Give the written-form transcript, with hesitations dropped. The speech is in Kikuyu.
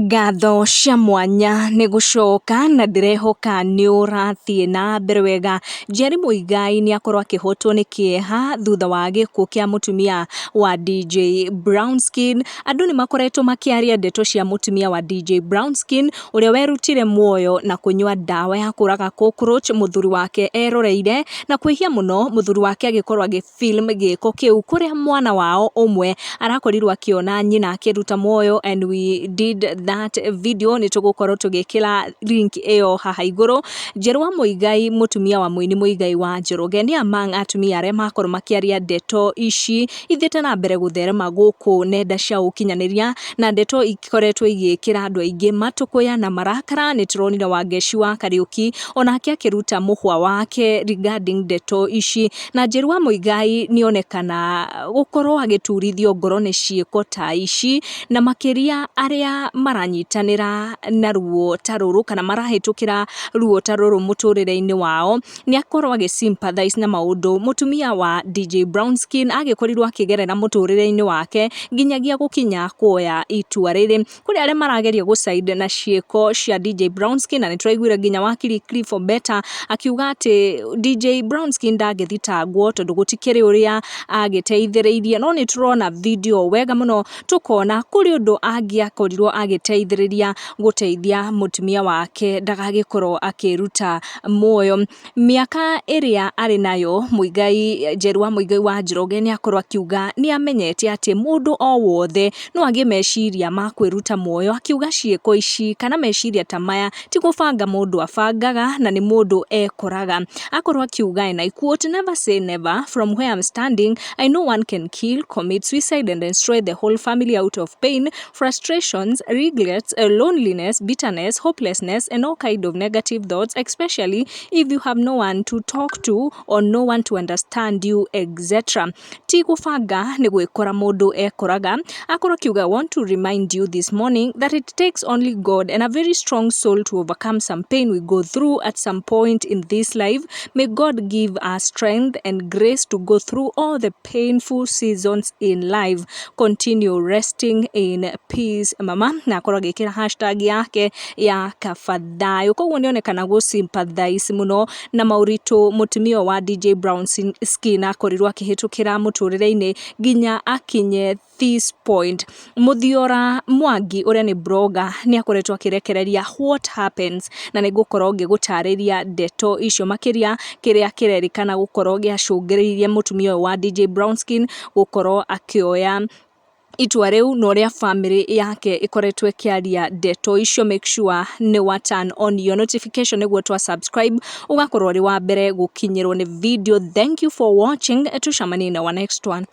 Ngatho cia mwanya nĩ gũcoka na ndĩrehoka nĩ ũrathiĩ na mbere wega. Njeri Muigai nĩ akorwo akĩhotwo nĩ kĩeha thutha wa gĩkuũ kĩa mũtumia wa DJ Brownskin. Andũ nĩ makoretwo makĩaria ndeto cia mũtumia wa DJ Brownskin ũrĩa werutire muoyo na kũnyua ndawa ya kũraga cockroach mũthuri wake eroreire na kwĩhia mũno mũthuri wake agĩkorwo agĩ film gĩko kĩu kũrĩa mwana wao ũmwe arakorirwo akĩona nyina akĩruta muoyo, and we did that video. Nĩ tũgũkorwo tũgĩkĩra link ĩyo haha igũrũ. Njeru wa Muigai, mũtumia wa mũini Muigai wa Njoroge, nĩ among atumia arĩa makorwo makĩaria ndeto ici ithiĩte na mbere gũtherema gũkũ nenda cia ũkinyanĩria, na ndeto ikoretwo igĩkĩra andũ aingĩ matũkũya na marakara. Nĩ tũronire Wangeci wa Kariũki onake akĩruta mũhwa wake regarding ndeto ici, na Njeru wa Muigai nĩ onekana gũkorwo agĩturithio ngoro nĩ ciĩko ta ici, na makĩria arĩa maranyitanĩra na ruo ta rũrũ kana marahĩtũkĩra ruo ta rũrũ mũtũrĩre-inĩ wao. Nĩ akorwo agĩ sympathize na maũndũ mũtumia wa DJ Brownskin agĩkorirwo akĩgerera mũtũrĩre-inĩ wake nginyagia gũkinya kuoya itua rĩrĩ. Kũrĩ arĩa marageria gũ-side na ciĩko cia DJ Brownskin, na nĩ tũraiguire nginya wakiri Cliff Ombeta akiuga atĩ DJ Brownskin ndangĩthitangwo tondũ gũtikĩrĩ ũrĩa agĩteithĩrĩirie, no nĩ tũrona video wega mũno tũkona kũrĩ ũndũ angĩakorirwo agĩteithĩrĩria gũteithia mũtumia wake ndagagĩkorwo akĩruta muoyo. Mĩaka ĩrĩa arĩ nayo Muigai, Njeru wa Muigai wa Njoroge, nĩ akorwo akiuga nĩ amenyete atĩ mũndũ o wothe no agĩe meciria ma kwĩruta muoyo, akiuga ciĩko ici kana meciria ta maya ti gũbanga mũndũ abangaga na nĩ mũndũ ekoraga. Akorwo akiuga, and I quote, "Never say never. From where I'm standing, I know one can kill, commit suicide and destroy the whole family out of pain, frustrations, regrets, loneliness, bitterness, hopelessness and all kind of negative thoughts, especially if you have no one to talk to or no one to understand you, etc." Ti gũbanga, nĩ gwĩkora mũndũ ekoraga. Akorwo akiuga, "I want to remind you this morning that it takes only God and a very strong soul to overcome some pain we go through at some point in this life. May God give us strength and grace to go through all the painful seasons in life. Continue resting in peace, mama." Na akorwo agĩkĩra hashtag yake ya kabathayo. Koguo nĩ onekana gũ sympathize mũno na maũritũ mũtumia wa DJ Brown Skin akorirwo akĩhĩtũkĩra mũtũrĩre-inĩ nginya akinye this point. Muthiora Mwangi ũrĩa nĩ blogger nĩ akoretwo akĩrekereria what happens, na nĩ ngũkorwo ngĩgũtarĩria ndeto icio makĩria, kĩrĩa kĩrerĩkana gũkorwo gĩacũngĩrĩirie mũtumia ũyũ wa DJ Brownskin gũkorwo akĩoya itua rĩu na ũrĩa family yake ĩkoretwo ĩkĩaria ndeto icio. Make sure nĩ wa turn on your notification nĩguo twa subscribe ũgakorwo ũrĩ wa mbere gũkinyĩrwo nĩ video. Thank you for watching. Tucemanie in our next one.